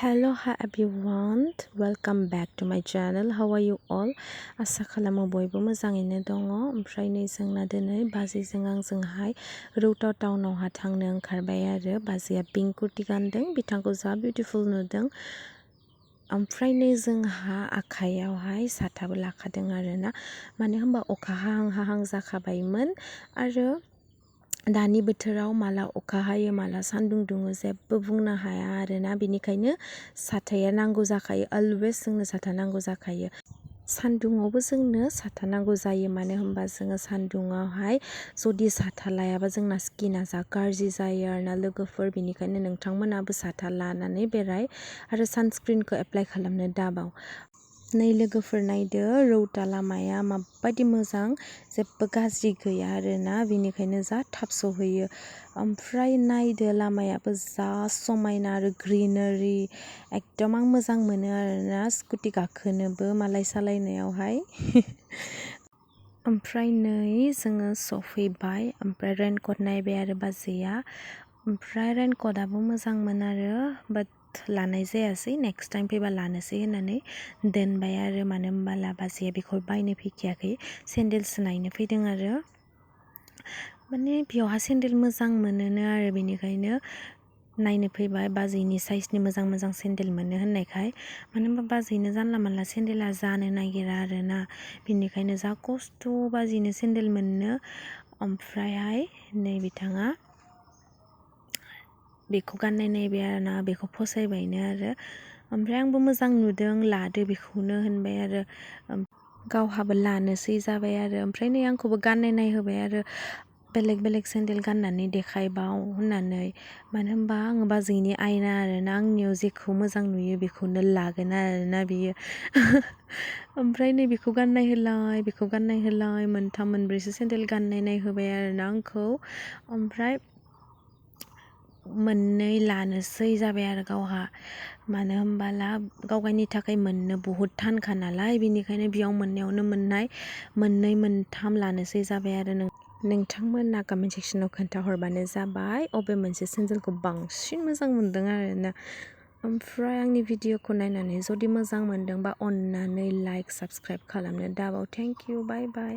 Hello, hi everyone. Welcome back to my channel. How are you all? आसा खालामो बयबो मोजाङैनो दङ। ओमफ्राय नै जोंना दिनै बाजैजों आंजोंहाय रौता टाउनावहा थांनो ओंखारबाय आरो बाजैया पिंक कुर्ति गानदों, बिथांखौ जा बिउटिफुल नुदों। ओमफ्राय नै जोंहा आखायावहाय साथाबो लाखादों आरोना, मानो होनबा अखा हाहां हाहां जाखाबायमोन आरो दानि बोथोराव माला अखा हायो माला सान्दुं दुङो जेबो बुंनो हाया आरोना, बेनिखायनो साथाया नांगौ जाखायो। अलवेज जोंनो साथा नांगौ जाखायो। सान्दुङावबो जोंनो साथा नांगौ जायो, मानो होनबा जोङो सान्दुङावहाय जुदि साथा लायाबा जोंना स्किना जा गाज्रि जायो आरोना लोगोफोर, बेनिखायनो नोंथांमोनाबो साथा लानानै बेराय आरो सानस्क्रिनखौ एप्लाइ खालामनो दाबाव। नै लोगोफोर नायदो रौता लामाया माबायदि मोजां, जेबो गाज्रि गैया आरोना, बेनिखायनो जा थाब सहैयो। ओमफ्राय नायदो लामायाबो जा समायना आरो ग्रिनारि, एकदम आं मोजां मोनो आरोना स्कुटि गाखोनोबो मालाय सालायनायावहाय। ओमफ्राय नै जोङो सफैबाय, ओमफ्राय रेनकट नायबाय आरो बाजैया, ओमफ्राय रेनकटआबो मोजांमोन आरो बाट लानाय जायासै, नेक्स्ट टाइम फैबा लानोसै होननानै दोनबाय आरो, मानो होनबा बाजैया बेखौ बायनो फैखायाखै, सेन्देलसो नायनो फैदों आरो। माने बेयावहा सेन्देल मोजां मोनोनो आरो, बेनिखायनो नायनो फैबाय बाजैनि साइजनि मोजां मोजां सेन्देल मोनो होननायखाय। मानो होनबा बाजैनो जानला मानला सेन्देला जानो नागिरा आरोना, बेनिखायनो जा खस्थ' बाजैनो सेन्देल मोननो। ओमफ्रायहाय नै बिथाङा बेखौ गाननाय नायबाय आरोना, बेखौ फसायबायनो आरो, ओमफ्राय आंबो मोजां नुदों लादो बेखौनो होनबाय आरो, गावहाबो लानोसै जाबाय आरो। ओमफ्राय नै आंखौबो गाननाय नायहोबाय आरो, बेलेग बेलेग सेन्देल गाननानै देखायबाव होननानै, मानो होनबा आङो बाजैनि आयना आरोना, आंनियाव जेखौ मोजां नुयो बेखौनो लागोन आरोना बियो। ओमफ्राय नै बेखौ गाननाय होलाय बेखौ गाननाय होलाय, मोनथाम मोनब्रैसो सेन्देल गाननाय नायहोबाय आरोना आंखौ, ओमफ्राय मोननै लानोसै जाबाय आरो गावहा, मानो होनबाला गावगायनि थाखाय मोननो बहुद थानखा नालाय, बेनिखायनो बेयाव मोननायावनो मोननाय मोननै मोनथाम लानोसै जाबाय आरो। नोंथांमोना कमेन्ट सेक्सनाव खोन्थाहरबानो जाबाय अबे मोनसे सेन्देलखौ बांसिन मोजां मोनदों आरोना। ओमफ्राय आंनि भिडिअखौ नायनानै जुदि मोजां मोनदोंबा अन्नानै लाइक साबस्क्राइब खालामनो दाबाव। Thank you, bye bye.